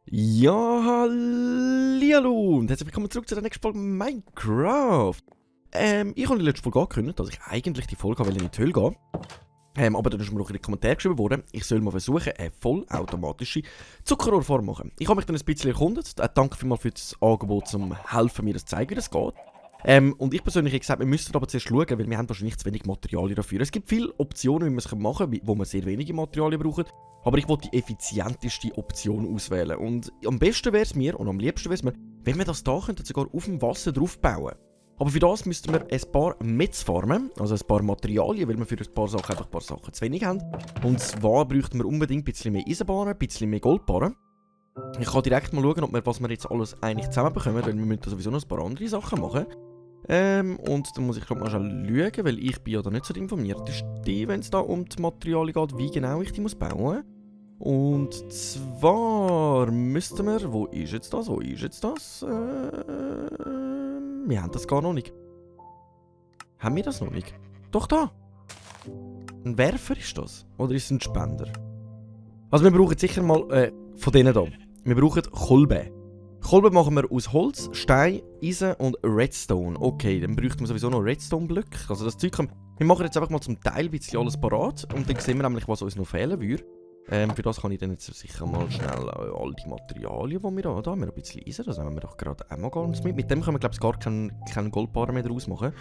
Ja, hallihallo und herzlich willkommen zurück zu der nächsten Folge Minecraft. Ich habe die letzte Folge angekündigt, dass ich eigentlich die Folge in die Höhle gehen. Aber dann ist mir noch in den Kommentaren geschrieben worden, ich soll mal versuchen, eine vollautomatische Zuckerrohrform zu machen. Ich habe mich dann ein bisschen erkundet. Danke vielmals für das Angebot, um helfen, mir das zu zeigen, wie das geht. Und ich persönlich habe gesagt, wir müssen aber zuerst schauen, weil wir haben wahrscheinlich zu wenig Materialien dafür. Es gibt viele Optionen, wie man es machen kann, wo man sehr wenige Materialien braucht. Aber ich wollte die effizienteste Option auswählen. Und am besten wäre es mir, und am liebsten wäre es mir, wenn wir das da könnten, sogar auf dem Wasser drauf bauen. Aber für das müssten wir ein paar Metz farmen, also ein paar Materialien, weil wir für ein paar Sachen einfach ein paar Sachen zu wenig haben. Und zwar bräuchten wir unbedingt ein bisschen mehr Eisenbarren, ein bisschen mehr Goldbarren. Ich kann direkt mal schauen, was wir jetzt alles eigentlich zusammenbekommen, weil wir müssen da sowieso noch ein paar andere Sachen machen. Und dann muss ich gerade mal schauen, weil ich bin ja da nicht so informiert, wenn es da um die Materialien geht, wie genau ich die muss bauen. Und zwar müssten wir, wo ist jetzt das? Wir haben das gar noch nicht. Haben wir das noch nicht? Doch da! Ein Werfer ist das? Oder ist es ein Spender? Also wir brauchen sicher mal von denen da. Wir brauchen Kolben. Kolben machen wir aus Holz, Stein, Eisen und Redstone. Okay, dann bräuchten wir sowieso noch Redstone-Blöcke. Also das Zeug können wir machen jetzt einfach mal zum Teil ein bisschen alles parat. Und dann sehen wir nämlich, was uns noch fehlen würde. Für das kann ich dann jetzt sicher mal schnell all die Materialien, die wir da haben. Wir ein bisschen Eisen, das nehmen wir doch gerade einmal ganz mit. Mit dem können wir, glaube ich, gar keinen Goldbarren mehr draus machen.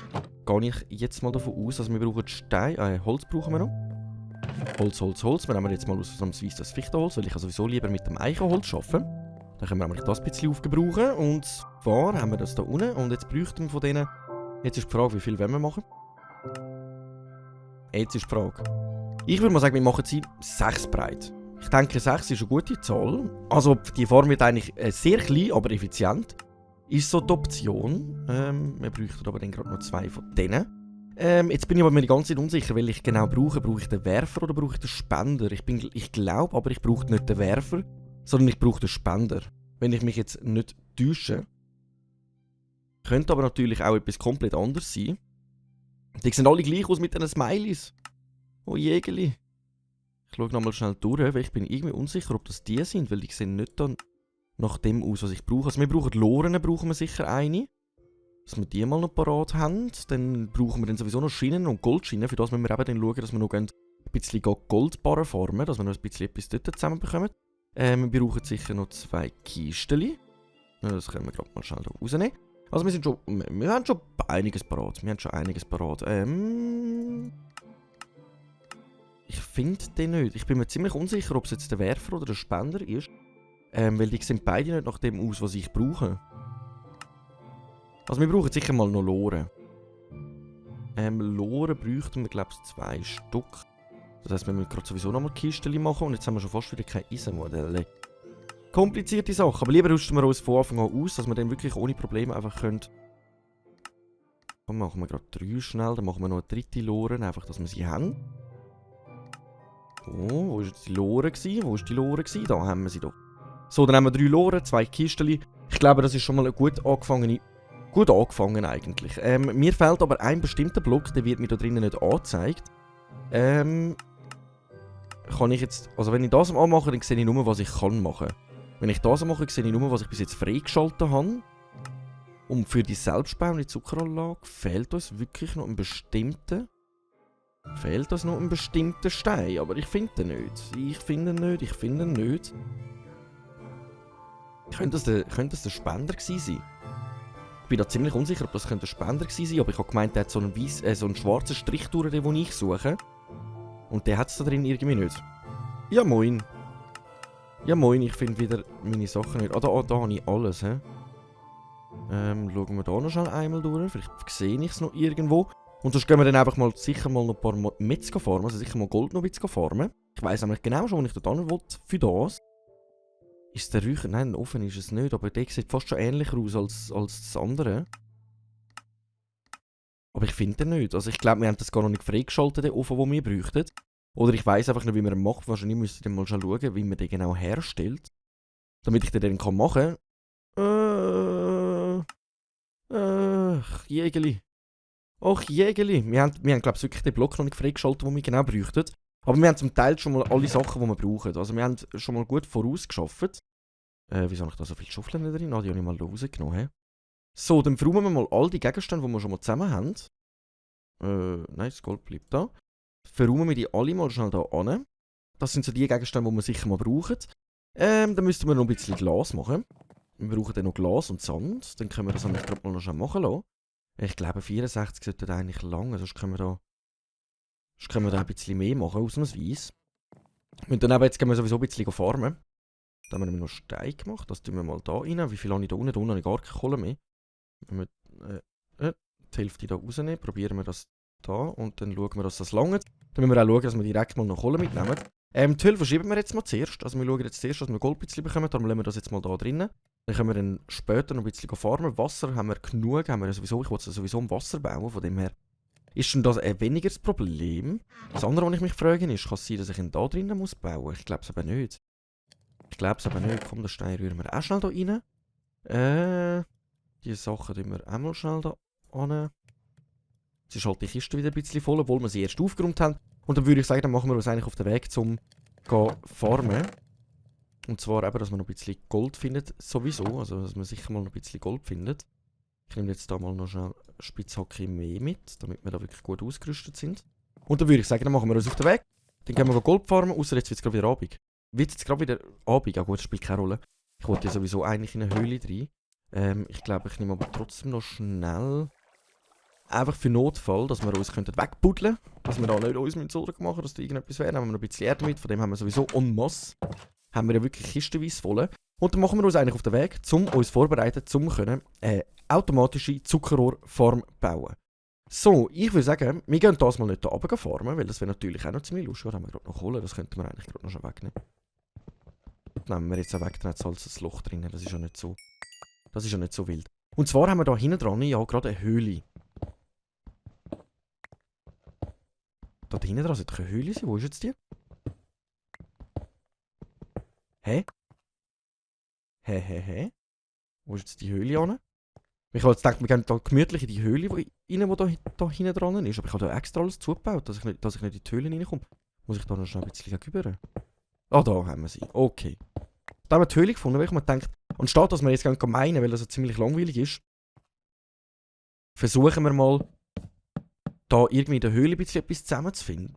Gehe ich jetzt mal davon aus, also wir brauchen Stein, Holz brauchen wir noch. Holz. Wir nehmen jetzt mal ausnahmsweise das Fichtenholz, weil ich sowieso lieber mit dem Eichenholz arbeite. Dann können wir nämlich das ein bisschen aufgebrauchen. Und zwar haben wir das da unten. Und jetzt bräuchten wir von denen... Jetzt ist die Frage, wie viel wollen wir machen? Jetzt ist die Frage. Ich würde mal sagen, wir machen sie 6 breit. Ich denke, 6 ist eine gute Zahl. Also die Form wird eigentlich sehr klein, aber effizient. Ist so die Option. Wir bräuchten aber dann gerade noch 2 von denen. Jetzt bin ich aber mir die ganze Zeit unsicher, weil ich genau brauche. Brauche ich den Werfer oder brauche ich den Spender? Ich glaube aber, ich brauche nicht den Werfer, sondern ich brauche den Spender. Wenn ich mich jetzt nicht täusche. Könnte aber natürlich auch etwas komplett anderes sein. Die sehen alle gleich aus mit diesen Smileys. Oh Jägeli. Ich schaue nochmal schnell durch, weil ich bin irgendwie unsicher, ob das die sind, weil die sehen nicht dann nach dem aus, was ich brauche. Also wir brauchen Loren, brauchen wir sicher eine. Dass wir die mal noch parat haben. Dann brauchen wir dann sowieso noch Schienen und Goldschienen. Für das müssen wir eben dann schauen, dass wir noch ein bisschen Goldbarren formen, dass wir noch ein bisschen etwas dort zusammenbekommen. Wir brauchen sicher noch 2 Kisteli. Das können wir gerade mal schnell rausnehmen. Also wir haben schon einiges parat. Ich finde den nicht. Ich bin mir ziemlich unsicher, ob es jetzt der Werfer oder der Spender ist. Weil die sehen beide nicht nach dem aus, was ich brauche. Also wir brauchen sicher mal noch Loren. Loren bräuchten wir, glaube ich, 2 Stück. Das heisst, wir müssen gerade sowieso noch mal Kisteli machen. Und jetzt haben wir schon fast wieder kein Eisenmodell. Komplizierte Sache. Aber lieber rüsten wir uns von Anfang an aus, dass wir dann wirklich ohne Probleme einfach können. Dann machen wir gerade 3 schnell. Dann machen wir noch eine dritte Loren, einfach, dass wir sie haben. Oh, wo war jetzt die Lore? Da haben wir sie doch. So, dann haben wir 3 Loren, 2 Kisteli. Ich glaube, das ist schon mal eine gut angefangen eigentlich. Mir fehlt aber ein bestimmter Block, der wird mir da drinnen nicht angezeigt. Kann ich jetzt... Also wenn ich das mal mache, dann sehe ich nur, was ich kann machen. Wenn ich das mache, sehe ich nur, was ich bis jetzt freigeschaltet habe. Und für die selbstbauende Zuckeranlage fehlt uns wirklich noch ein bestimmter... Stein, aber ich finde ihn nicht. Könnte das der Spender gewesen sein? Ich bin da ziemlich unsicher, ob das der Spender gewesen sein, aber ich habe gemeint, der hat so einen schwarzen Strich durch, den ich suche. Und der hat es da drin irgendwie nicht. Ja moin, ich finde wieder meine Sachen nicht. Da habe ich alles, hä? Schauen wir da noch schnell einmal durch, vielleicht sehe ich es noch irgendwo. Und sonst gehen wir dann einfach mal sicher mal noch ein paar Metz farmen, also sicher mal Gold noch farmen. Ich weiss nämlich genau schon, wo ich dort hin will für das. Ist der Räucher? Nein, offen ist es nicht, aber der sieht fast schon ähnlicher aus als das andere. Aber ich finde den nicht. Also ich glaube, wir haben das gar noch nicht freigeschaltet, den Ofen, den wir bräuchten. Oder ich weiss einfach nicht, wie man ihn macht. Wahrscheinlich müsste ich dann mal schauen, wie man den genau herstellt. Damit ich den dann machen kann. Jägeli. Och Jägeli, wir haben glaube ich wirklich den Block noch nicht freigeschaltet, den wir genau bräuchten. Aber wir haben zum Teil schon mal alle Sachen, die wir brauchen. Also wir haben schon mal gut vorausgeschafft. Wieso habe ich da so viele Schaufeln drin? Die habe ich mal rausgenommen. So, dann verräumen wir mal all die Gegenstände, die wir schon mal zusammen haben. Nein, das Gold bleibt da. Verräumen wir die alle mal schnell da an. Das sind so die Gegenstände, die wir sicher mal brauchen. Dann müssten wir noch ein bisschen Glas machen. Wir brauchen dann noch Glas und Sand. Dann können wir das nämlich gerade mal noch schnell machen lassen. Ich glaube 64 sollte eigentlich lang, sonst können wir da ein bisschen mehr machen, ausnahmsweise. Und dann jetzt gehen wir sowieso ein bisschen farmen. Da haben wir noch Stein gemacht, das tun wir mal da rein. Wie viel habe ich da unten? Da unten habe ich gar keine Kohle mehr. Wenn wir die Hälfte da rausnehmen, probieren wir das da und dann schauen wir, dass das langt. Dann müssen wir auch schauen, dass wir direkt mal noch Kohle mitnehmen. Die Öl verschieben wir jetzt mal zuerst. Also wir schauen jetzt zuerst, dass wir Gold ein bisschen bekommen, darum lassen wir das jetzt mal da drinnen. Dann können wir dann später noch ein bisschen farmen. Wasser haben wir genug, haben wir sowieso. Ich wollte sowieso ein Wasser bauen, von dem her ist denn das ein wenigeres Problem. Das andere, was ich mich frage, ist, kann es sein, dass ich ihn da drinnen muss bauen? Ich glaube es aber nicht. Komm, den Stein rühren wir auch schnell da rein. Die Sachen tun wir auch mal schnell da an. Jetzt ist halt die Kiste wieder ein bisschen voll, obwohl wir sie erst aufgeräumt haben. Und dann würde ich sagen, dann machen wir uns eigentlich auf den Weg zum farmen. Und zwar eben, dass man noch ein bisschen Gold findet, sowieso. Also, dass man sicher mal noch ein bisschen Gold findet. Ich nehme jetzt da mal noch schnell Spitzhacke mehr mit, damit wir da wirklich gut ausgerüstet sind. Und dann würde ich sagen, dann machen wir uns auf den Weg. Dann gehen wir Gold farmen, außer jetzt wird es gerade wieder Abend. Wird jetzt gerade wieder Abend? Ja gut, das spielt keine Rolle. Ich wollte ja sowieso eigentlich in eine Höhle rein. Ich glaube, ich nehme aber trotzdem noch schnell... Einfach für Notfall, dass wir uns wegbuddeln könnten. Dass wir da nicht uns Sorgen machen, dass da irgendetwas wäre. Dann haben wir noch ein bisschen Erde mit, von dem haben wir sowieso en masse. Haben wir ja wirklich kistenweise voll. Und dann machen wir uns eigentlich auf den Weg, um uns vorbereiten, um eine automatische Zuckerrohrfarm bauen. So, ich würde sagen, wir gehen das mal nicht hier runter farmen, weil das wäre natürlich auch noch ziemlich lustig. Da haben wir gerade noch Kohle, das könnten wir eigentlich gerade noch schon wegnehmen. Nehmen wir jetzt auch weg, dann hat es halt ein Loch drin, das ist ja nicht so. Das ist ja nicht so wild. Und zwar haben wir da hinten dran ja gerade eine Höhle. Da hinten dran sollte eine Höhle sein. Wo ist jetzt die? Hä? Hä? Wo ist jetzt die Höhle an? Ich habe jetzt gedacht, wir gehen da gemütlich in die Höhle die da hinten dran ist. Aber ich habe da extra alles zugebaut, dass ich nicht in die Höhle reinkomme. Muss ich da noch schnell ein bisschen gegenüber? Ah, da haben wir sie. Okay. Da haben wir die Höhle gefunden, weil ich mir gedacht, anstatt dass wir jetzt meinen, weil das so ziemlich langweilig ist, versuchen wir mal, da irgendwie in der Höhle ein bisschen etwas zusammenzufinden.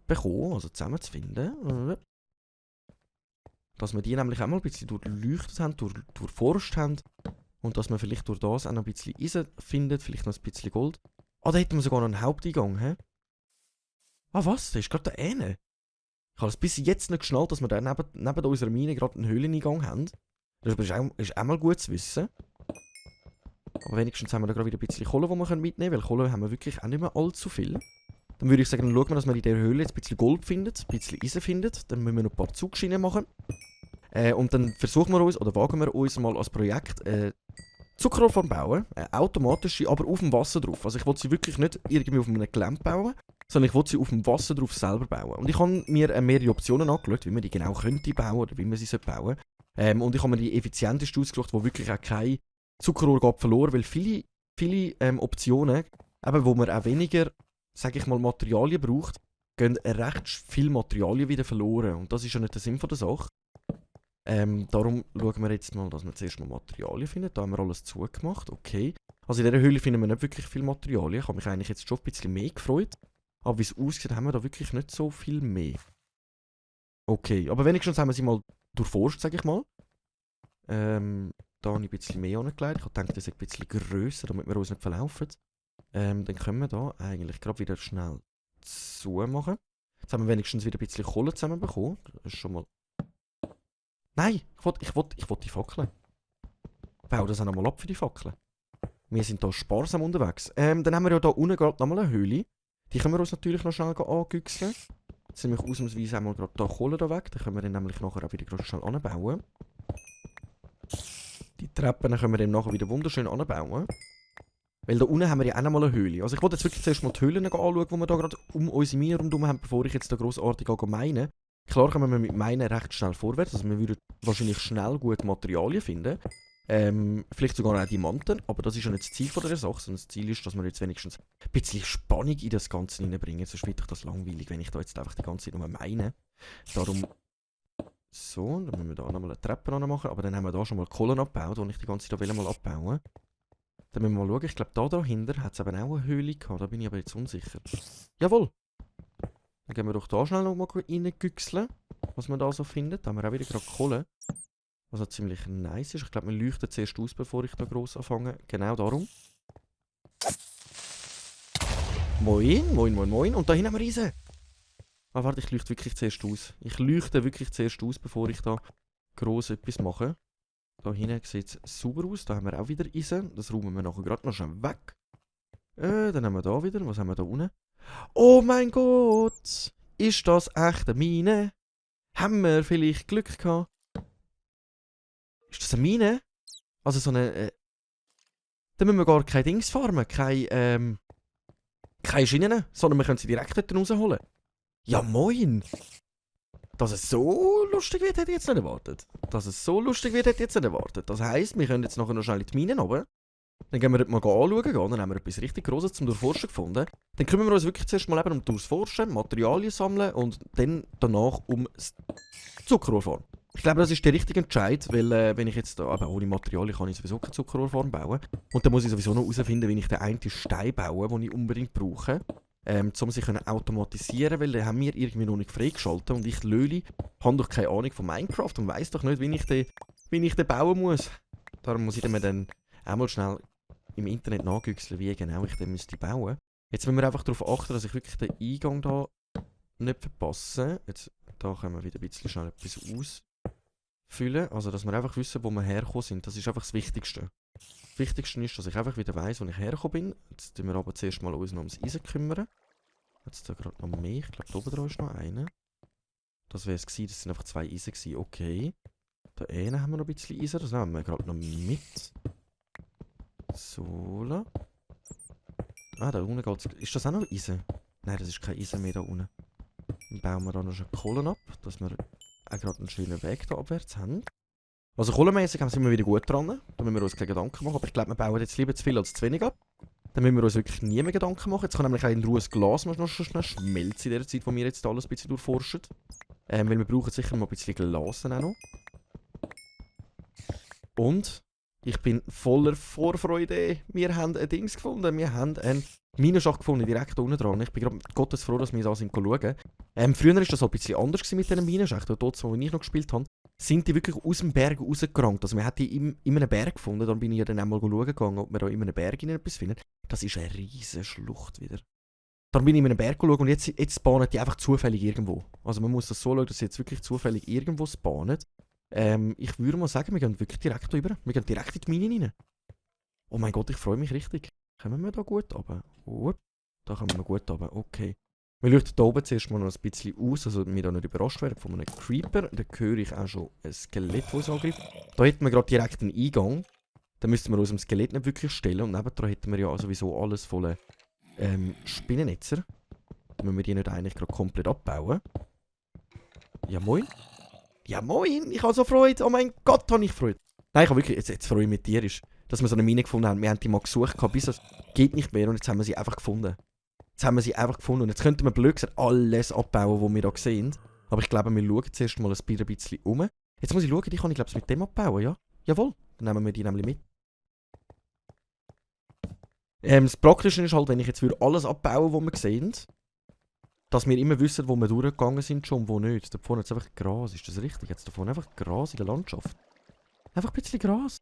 Dass wir die nämlich auch mal ein bisschen durchleuchtet haben, durchforscht haben. Und dass wir vielleicht durch das auch noch ein bisschen Eisen finden, vielleicht noch ein bisschen Gold. Ah, da hätten wir sogar noch einen Haupteingang, hä? Ah, was? Da ist gerade der eine. Ich habe es bis jetzt nicht geschnallt, dass wir da neben unserer Mine gerade einen Höhleneingang haben. Das ist auch mal gut zu wissen. Aber wenigstens haben wir da gerade wieder ein bisschen Kohle, die wir mitnehmen können, weil Kohle haben wir wirklich auch nicht mehr allzu viel. Dann würde ich sagen, dann schauen wir, dass wir in dieser Höhle jetzt ein bisschen Gold finden, ein bisschen Eisen finden. Dann müssen wir noch ein paar Zugschienen machen. Und dann versuchen wir uns, oder wagen wir uns mal als Projekt Zuckerrohrfarm bauen. Automatische, aber auf dem Wasser drauf. Also ich will sie wirklich nicht irgendwie auf einem Gelände bauen, sondern ich will sie auf dem Wasser drauf selber bauen. Und ich habe mir mehrere Optionen angeschaut, wie man die genau könnte bauen oder wie man sie bauen sollte. Und ich habe mir die effizienteste ausgesucht, wo wirklich auch kein Zuckerrohr geht verloren, weil viele Optionen, eben, wo man auch weniger, sage ich mal, Materialien braucht, gehen recht viel Materialien wieder verloren. Und das ist ja nicht der Sinn von der Sache. Darum schauen wir jetzt mal, dass wir zuerst mal Materialien finden. Da haben wir alles zugemacht, okay. Also in dieser Höhle finden wir nicht wirklich viel Materialien. Ich habe mich eigentlich jetzt schon ein bisschen mehr gefreut. Aber wie es aussieht, haben wir da wirklich nicht so viel mehr. Okay, aber wenigstens haben wir sie mal durchforscht, sage ich mal. Da habe ich ein bisschen mehr angelegt. Ich habe gedacht, das ist ein bisschen grösser, damit wir uns nicht verlaufen. Dann können wir da eigentlich gerade wieder schnell zumachen. Jetzt haben wir wenigstens wieder ein bisschen Kohle zusammenbekommen. Das ist schon mal... Nein, ich will die Fackeln. Bau das auch nochmal ab für die Fackeln. Wir sind hier sparsam unterwegs. Dann haben wir ja da unten gerade nochmal eine Höhle. Die können wir uns natürlich noch schnell angüchseln. Jetzt sind wir ausnahmsweise einmal gerade da Kohle da weg. Dann können wir dann nämlich nachher auch wieder gerade schnell anbauen. Die Treppen können wir dann nachher wieder wunderschön anbauen. Weil da unten haben wir ja auch nochmal eine Höhle. Also ich wollte jetzt wirklich zuerst mal die Höhlen anschauen, die wir da gerade um unsere Mine rundherum haben, bevor ich jetzt da grossartig meine. Klar kommen wir mit Meinen recht schnell vorwärts, also wir würden wahrscheinlich schnell gute Materialien finden. Vielleicht sogar auch Diamanten, aber das ist ja nicht das Ziel von der Sache, sondern das Ziel ist, dass wir jetzt wenigstens ein bisschen Spannung in das Ganze reinbringen. Sonst wird ich das langweilig, wenn ich da jetzt einfach die ganze Zeit nur meine. Darum, so, dann müssen wir da nochmal eine Treppe machen, aber dann haben wir da schon mal Kohlen abgebaut, die ich die ganze Zeit mal abbauen will. Dann müssen wir mal schauen, ich glaube da dahinter hat es eben auch eine Höhle gehabt, da bin ich aber jetzt unsicher. Jawohl! Dann gehen wir doch da schnell nochmal reingüchseln, was man da so findet. Da haben wir auch wieder gerade Kohle. Was auch ziemlich nice ist. Ich glaube, wir leuchten zuerst aus, bevor ich da gross anfange. Genau darum. Moin, moin, moin, moin. Und da hinten haben wir Eisen. Ah, warte, ich leuchte wirklich zuerst aus. Ich leuchte wirklich zuerst aus, bevor ich da gross etwas mache. Da hinten sieht es sauber aus. Da haben wir auch wieder Eisen. Das räumen wir nachher gerade noch schnell weg. Dann haben wir da wieder. Was haben wir da unten? Oh mein Gott! Ist das echt eine Mine? Haben wir vielleicht Glück gehabt? Ist das eine Mine? Also so eine... dann müssen wir gar keine Dings farmen, keine Schienen, sondern wir können sie direkt dort rausholen. Ja moin! Dass es so lustig wird, hätte ich jetzt nicht erwartet. Dass es so lustig wird, hätte ich jetzt nicht erwartet. Das heisst, wir können jetzt nachher noch schnell in die Minen runter. Dann gehen wir dort mal anschauen, dann haben wir etwas richtig Grosses zum Durchforschen gefunden. Dann kümmern wir uns wirklich zuerst mal eben um das Forschen, Materialien sammeln und dann danach um das Zuckerrohrfarm. Ich glaube, das ist der richtige Entscheid, weil wenn ich jetzt da, aber ohne Materialien kann ich sowieso keine Zuckerrohrfarm bauen. Und dann muss ich sowieso noch herausfinden, wie ich den einen Stein baue, den ich unbedingt brauche, um sich automatisieren, weil den haben wir irgendwie noch nicht freigeschaltet und ich, Löli, habe doch keine Ahnung von Minecraft und weiss doch nicht, wie ich den bauen muss. Darum muss ich dann einmal schnell im Internet nachgüchseln, wie genau ich den müsste bauen. Jetzt müssen wir einfach darauf achten, dass ich wirklich den Eingang da nicht verpasse. Jetzt, da können wir wieder ein bisschen schnell etwas ausfüllen. Also, dass wir einfach wissen, wo wir hergekommen sind. Das ist einfach das Wichtigste. Das Wichtigste ist, dass ich einfach wieder weiss, wo ich hergekommen bin. Jetzt kümmern wir aber zuerst mal uns noch ums Eisen kümmern. Jetzt da gerade noch mehr. Ich glaube, da oben dran ist noch einer. Das wäre es gewesen. Das sind einfach 2 Eisen gewesen. Okay. Da hinten haben wir noch ein bisschen Eisen. Das nehmen wir gerade noch mit. So. Ah, da unten geht's. Ist das auch noch Eisen? Nein, das ist kein Eisen mehr da unten. Dann bauen wir da noch schon Kohlen ab, dass wir auch gerade einen schönen Weg da abwärts haben. Also kohlenmäßig sind wir wieder gut dran. Da müssen wir uns keine Gedanken machen. Aber ich glaube, wir bauen jetzt lieber zu viel als zu wenig ab. Dann müssen wir uns wirklich nie mehr Gedanken machen. Jetzt kann nämlich auch in Ruhe das Glas noch schnell schmelzen in der Zeit, wo wir jetzt alles ein bisschen durchforschen. Weil wir brauchen sicher mal ein bisschen Glas auch noch. Und ich bin voller Vorfreude. Wir haben ein Dings gefunden. Wir haben einen Minenschacht gefunden, direkt unten dran. Ich bin gerade Gottes froh, dass wir da sind schauen. Früher war das halt ein bisschen anders mit diesen Minenschächten. Dort, wo ich noch gespielt habe, sind die wirklich aus dem Berg rausgerannt. Also wir haben die in einem Berg gefunden. Dann bin ich ja dann einmal schauen gegangen, ob wir da in einem Berg etwas finden. Das ist eine riesige Schlucht wieder. Dann bin ich in einem Berg schauen und jetzt spawnen die einfach zufällig irgendwo. Also man muss das so schauen, dass sie jetzt wirklich zufällig irgendwo spawnen. Ich würde mal sagen, wir gehen wirklich direkt da rüber. Wir gehen direkt in die Mine rein. Oh mein Gott, ich freue mich richtig. Kommen wir da gut runter? Da kommen wir gut runter, okay. Wir leuchten hier oben zuerst mal noch ein bisschen aus, also wir da nicht überrascht werden von einem Creeper. Da höre ich auch schon ein Skelett, das uns angreift. Da hätten wir gerade direkt einen Eingang. Da müssten wir uns dem Skelett nicht wirklich stellen. Und nebendran hätten wir ja sowieso alles voller Spinnennetzer. Da müssen wir die nicht eigentlich gerade komplett abbauen. Ja moin. Ja moin, ich habe so Freude. Oh mein Gott, habe ich Freude. Nein, ich habe wirklich, jetzt freue ich mich mit dir, dass wir so eine Mine gefunden haben. Wir haben die mal gesucht, bis es geht nicht mehr und jetzt haben wir sie einfach gefunden. Jetzt haben wir sie einfach gefunden und jetzt könnten wir blöd gesagt alles abbauen, was wir da sehen. Aber ich glaube, wir schauen zuerst mal ein bisschen um. Jetzt muss ich schauen, die kann ich glaube ich mit dem abbauen, ja? Jawohl, dann nehmen wir die nämlich mit. Das Praktische ist halt, wenn ich jetzt alles abbauen, was wir sehen, dass wir immer wissen, wo wir durchgegangen sind schon und wo nicht. Da vorne ist einfach Gras, ist das richtig? Jetzt da vorne einfach Gras in der Landschaft. Einfach ein bisschen Gras.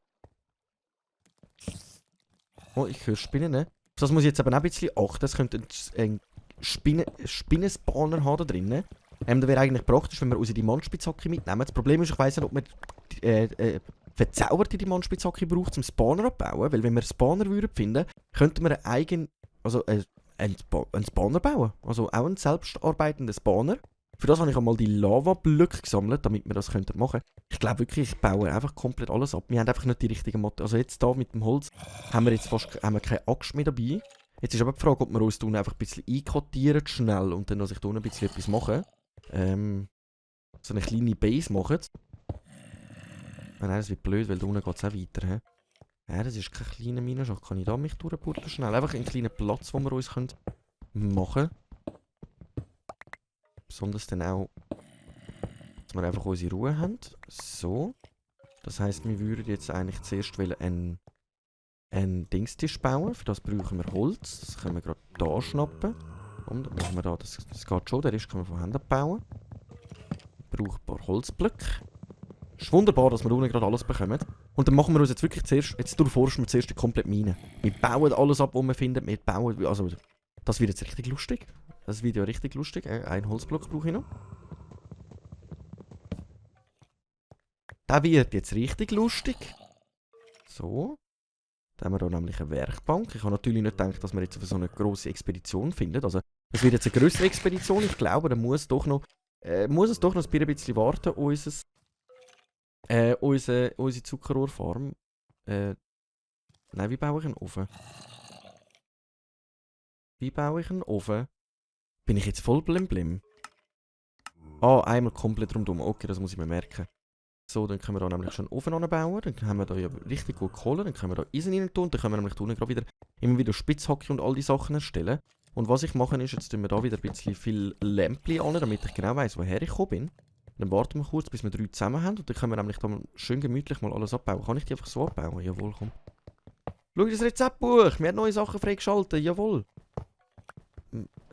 Oh, ich höre Spinnen, ne? Das muss ich jetzt eben auch ein bisschen achten. Es könnte ein Spinnenspawner haben da drinnen. Da wäre eigentlich praktisch, wenn wir unsere Diamantspitzhacke mitnehmen. Das Problem ist, ich weiss nicht, ob man verzauberte Diamantspitzhacke braucht, zum Spawner abbauen. Weil wenn wir einen Spawner finden würden, könnten wir einen Spawner bauen. Also auch einen selbstarbeitenden Spawner. Für das habe ich einmal die Lava-Blöcke gesammelt, damit wir das machen könnten. Ich glaube wirklich, ich baue einfach komplett alles ab. Wir haben einfach nicht die richtigen Materialien. Also jetzt hier mit dem Holz haben wir jetzt fast keine Axt mehr dabei. Jetzt ist aber die Frage, ob wir uns da einfach ein bisschen einkartieren schnell und dann, dass ich da ein bisschen etwas mache. So eine kleine Base machen. Nein, das wird blöd, weil da unten geht es auch weiter. He? Ja, das ist kein kleiner Minenschacht. Kann ich da mich durchbuddeln schnell? Einfach einen kleinen Platz, wo wir uns können machen können. Besonders dann auch, dass wir einfach unsere Ruhe haben. So. Das heisst, wir würden jetzt eigentlich zuerst einen Dingstisch bauen. Für das brauchen wir Holz. Das können wir gerade da schnappen. Und dann machen wir da, das geht schon, der Rest können wir von Hand abbauen. Braucht ein paar Holzblöcke. Ist wunderbar, dass wir unten gerade alles bekommen. Und dann machen wir uns jetzt wirklich zuerst, jetzt durchforschen wir zuerst die komplette Mine. Wir bauen alles ab, was wir finden. Wir bauen, also, das wird jetzt richtig lustig. Das wird ja richtig lustig. Ein Holzblock brauche ich noch. Das wird jetzt richtig lustig. So. Dann haben wir hier nämlich eine Werkbank. Ich habe natürlich nicht gedacht, dass wir jetzt auf so eine grosse Expedition finden. Also, es wird jetzt eine größere Expedition. Ich glaube, da muss es doch noch ein bisschen warten, unsere Zuckerrohrfarm. Nein, wie baue ich einen Ofen? Wie baue ich einen Ofen? Bin ich jetzt voll blim? Ah, einmal komplett rundum. Okay, das muss ich mir merken. So, dann können wir da nämlich schon einen Ofen anbauen. Dann haben wir da ja richtig gut Kohle. Dann können wir da Eisen rein tun. Dann können wir nämlich da unten gerade wieder immer wieder Spitzhacke und all die Sachen erstellen. Und was ich mache ist, jetzt tun wir da wieder ein bisschen viel Lämpchen an, damit ich genau weiss, woher ich gekommen bin. Dann warten wir kurz, bis wir 3 zusammen haben. Und dann können wir nämlich da schön gemütlich mal alles abbauen. Kann ich die einfach so abbauen? Jawohl, komm. Schau das Rezeptbuch! Wir haben neue Sachen freigeschaltet. Jawohl.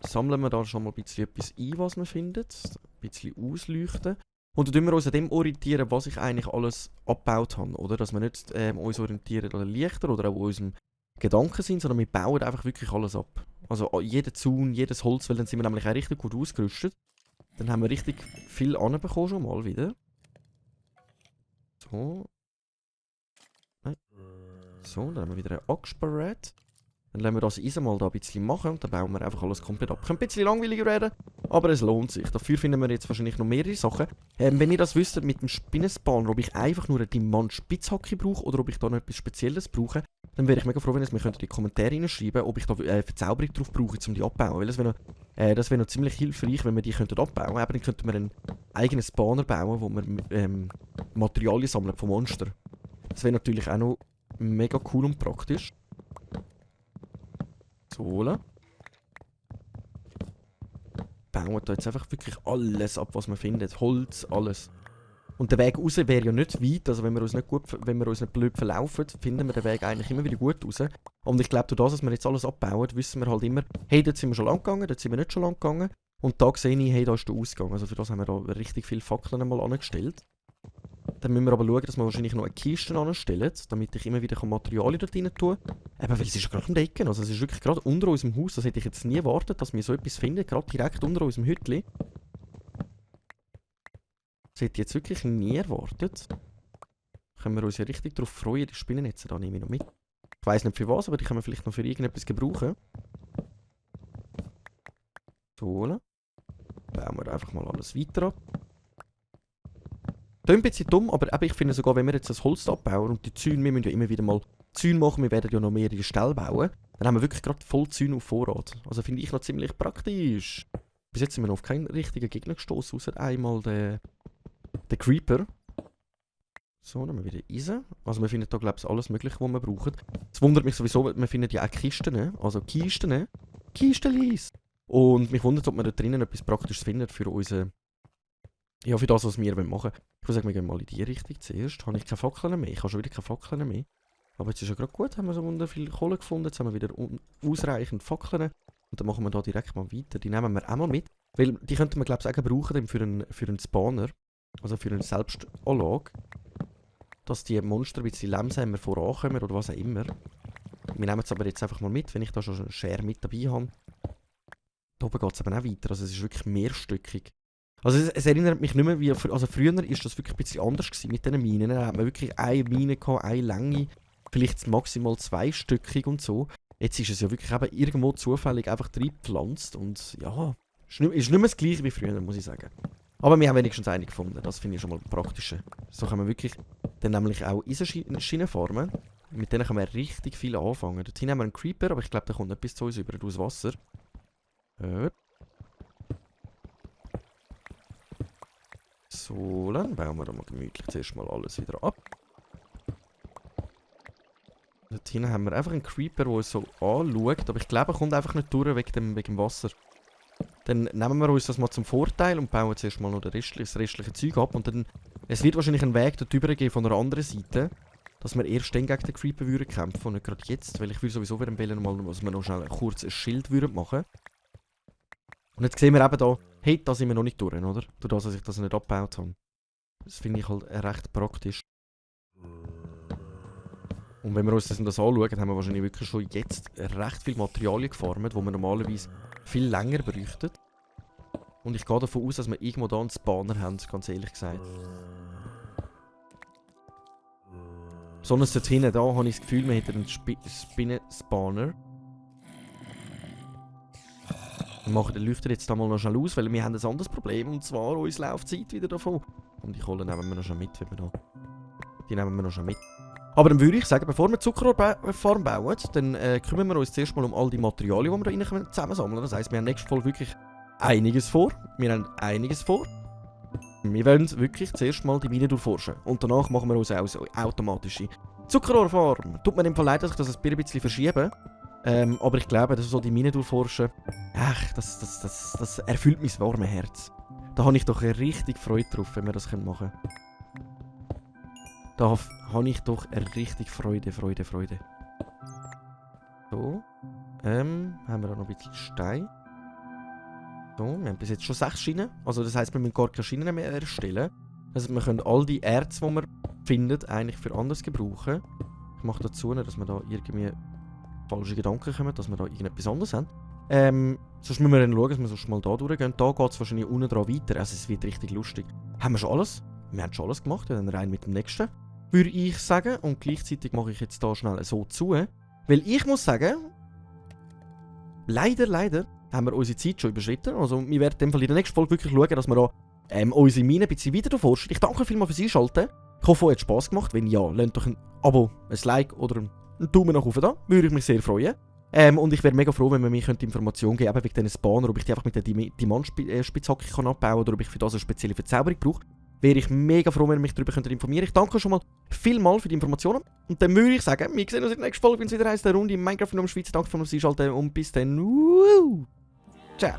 Sammeln wir da schon mal ein bisschen etwas ein, was wir finden. Ein bisschen ausleuchten. Und dann tun wir uns an dem orientieren, was ich eigentlich alles abgebaut habe. Oder? Dass wir nicht uns orientieren an Lichter oder auch an unserem Gedanken sind, sondern wir bauen einfach wirklich alles ab. Also jeden Zaun, jedes Holz, weil dann sind wir nämlich auch richtig gut ausgerüstet. Dann haben wir richtig viel anbekommen schon mal wieder. So. Nein. So, dann haben wir wieder eine Axt bereit. Dann lassen wir das Eisen mal da ein bisschen machen und dann bauen wir einfach alles komplett ab. Könnte ein bisschen langweiliger werden, aber es lohnt sich. Dafür finden wir jetzt wahrscheinlich noch mehrere Sachen. Wenn ihr das wüsstet mit dem Spinnenspawner, ob ich einfach nur eine Diamant-Spitzhacke brauche oder ob ich da noch etwas Spezielles brauche, dann wäre ich mega froh, wenn ihr es mir in die Kommentare reinschreiben, ob ich da Verzauberung drauf brauche, um die abzubauen. Weil das wäre noch ziemlich hilfreich, wenn wir die abbauen könnten. Aber dann könnten wir einen eigenen Spawner bauen, wo wir Materialien sammeln von Monstern. Das wäre natürlich auch noch mega cool und praktisch. So holen. Bauen da jetzt einfach wirklich alles ab, was man findet. Holz, alles. Und der Weg raus wäre ja nicht weit. Also wenn wir uns nicht blöd verlaufen, finden wir den Weg eigentlich immer wieder gut raus. Und ich glaube, durch das, dass wir jetzt alles abbauen, wissen wir halt immer, hey, dort sind wir schon lang gegangen, dort sind wir nicht schon lang gegangen. Und da sehe ich, hey, da ist der Ausgang. Also für das haben wir da richtig viele Fackeln mal angestellt. Dann müssen wir aber schauen, dass wir wahrscheinlich noch eine Kiste anstellen, damit ich immer wieder Materialien dort rein tun kann. Eben, weil es ist gerade um die Ecke. Also es ist wirklich gerade unter unserem Haus. Das hätte ich jetzt nie erwartet, dass wir so etwas finden. Gerade direkt unter unserem Hütli. Das hätte ich jetzt wirklich nie erwartet. Können wir uns ja richtig darauf freuen. Die Spinnennetze da nehme ich noch mit. Ich weiss nicht für was, aber die können wir vielleicht noch für irgendetwas gebrauchen. So holen. Bauen wir einfach mal alles weiter ab. Das ist ein bisschen dumm, aber ich finde sogar, wenn wir jetzt das Holz abbauen und die Zäune, wir müssen ja immer wieder mal Zäune machen, wir werden ja noch mehrere Ställe bauen, dann haben wir wirklich gerade voll Zäune auf Vorrat. Also finde ich noch ziemlich praktisch. Bis jetzt sind wir noch auf keinen richtigen Gegner gestoßen, außer einmal den Creeper. So, dann haben wir wieder Eisen. Also wir finden da, glaube ich, alles mögliche, was wir brauchen. Es wundert mich sowieso, wir finden ja auch Kisten, also Kisten. Kistenlis! Und mich wundert, ob wir da drinnen etwas Praktisches finden für unsere... Ja, für das, was wir machen wollen. Ich würde sagen, wir gehen mal in die Richtung zuerst. Habe ich keine Fackeln mehr? Ich habe schon wieder keine Fackeln mehr. Aber jetzt ist ja gerade gut, haben wir so wunderbar viel Kohle gefunden. Jetzt haben wir wieder ausreichend Fackeln. Und dann machen wir da direkt mal weiter. Die nehmen wir auch mal mit. Weil die könnten wir, glaube ich, auch brauchen für einen Spawner. Also für eine Selbstanlage. Dass die Monster ein bisschen langsamer vorankommen oder was auch immer. Wir nehmen es aber jetzt einfach mal mit, wenn ich da schon einen Share mit dabei habe. Da oben geht es aber auch weiter. Also es ist wirklich mehrstöckig. Also es erinnert mich nicht mehr wie... Also früher war das wirklich ein bisschen anders gewesen mit diesen Minen. Da hat man wirklich eine Mine gehabt, eine Länge, vielleicht maximal zweistöckig und so. Jetzt ist es ja wirklich eben irgendwo zufällig einfach reingepflanzt und ja, ist nicht mehr das gleiche wie früher, muss ich sagen. Aber wir haben wenigstens eine gefunden, das finde ich schon mal praktisch. So kann man wirklich dann nämlich auch Eisenschienen farmen. Mit denen kann man richtig viel anfangen. Dort haben wir einen Creeper, aber ich glaube, der kommt nicht bis zu uns über aus Wasser. So, dann bauen wir da mal gemütlich zuerst mal alles wieder ab. Dort hinten haben wir einfach einen Creeper, der uns so anschaut. Aber ich glaube, er kommt einfach nicht durch wegen dem Wasser. Dann nehmen wir uns das mal zum Vorteil und bauen zuerst mal noch das restliche Zeug ab. Und dann, es wird wahrscheinlich einen Weg dort rüber gehen von einer anderen Seite, dass wir erst dann gegen den Creeper würden kämpfen und nicht gerade jetzt. Weil ich würde sowieso wieder mal, dass wir noch schnell kurz ein Schild würden machen. Und jetzt sehen wir eben da, hey, da sind wir noch nicht durch, oder? Durch dass ich das nicht abgebaut habe. Das finde ich halt recht praktisch. Und wenn wir uns das anschauen, haben wir wahrscheinlich wirklich schon jetzt recht viel Materialien gefarmt, die wir normalerweise viel länger bräuchten. Und ich gehe davon aus, dass wir irgendwo da einen Spawner haben, ganz ehrlich gesagt. Besonders dort hinten, da habe ich das Gefühl, wir hätten einen Spinnen-Spawner. Wir leuchten jetzt da mal noch schnell aus, weil wir haben ein anderes Problem, und zwar unsere Laufzeit wieder davon. Und die Kohle nehmen wir noch schon mit, wenn wir da... Die nehmen wir noch schon mit. Aber dann würde ich sagen, bevor wir Zuckerrohrfarm bauen, dann kümmern wir uns zuerst mal um all die Materialien, die wir da rein zusammensammeln können. Das heisst, wir haben nächstes Mal wirklich einiges vor. Wir haben einiges vor. Wir wollen wirklich zuerst mal die Mine durchforschen. Und danach machen wir uns auch so automatische Zuckerrohrfarm. Tut mir im Fall leid, dass ich das ein bisschen verschiebe. Aber ich glaube, dass so die Mine durchforschen, ach, das erfüllt mein warmes Herz. Da habe ich doch richtig Freude drauf, wenn wir das machen können. Da habe ich doch richtig Freude. So. Haben wir da noch ein bisschen Stein. So, wir haben bis jetzt schon 6 Schienen. Also das heisst, wir müssen gar keine Schienen mehr erstellen. Also wir können all die Erz, die wir finden, eigentlich für anders gebrauchen. Ich mache dazu nicht, dass wir da irgendwie falsche Gedanken kommen, dass wir da irgendetwas anderes haben. Sonst müssen wir dann schauen, dass wir sonst mal da durchgehen. Da geht es wahrscheinlich unten dran weiter. Also es wird richtig lustig. Haben wir schon alles? Wir haben schon alles gemacht. Wir dann rein mit dem nächsten, würde ich sagen. Und gleichzeitig mache ich jetzt da schnell so zu. Weil ich muss sagen, leider haben wir unsere Zeit schon überschritten. Also wir werden in dem Fall in der nächsten Folge wirklich schauen, dass wir da unsere Mine ein bisschen weiter forschen. Ich danke vielmals fürs Einschalten. Ich hoffe, es hat Spass gemacht. Wenn ja, lasst doch ein Abo, ein Like oder einen Daumen nach oben da. Würde ich mich sehr freuen. Und ich wäre mega froh, wenn man mir Informationen geben könnte, wegen diesen Spawner, ob ich die einfach mit der Diamantspitzhacke abbauen kann oder ob ich für das eine spezielle Verzauberung brauche. Wäre ich mega froh, wenn ihr mich darüber informieren könnt. Ich danke schon mal vielmals für die Informationen. Und dann würde ich sagen, wir sehen uns in der nächsten Folge, wenn es wieder heisst, eine Runde in Minecraft in der Schweiz. Danke fürs Einschalten und bis dann. Ciao.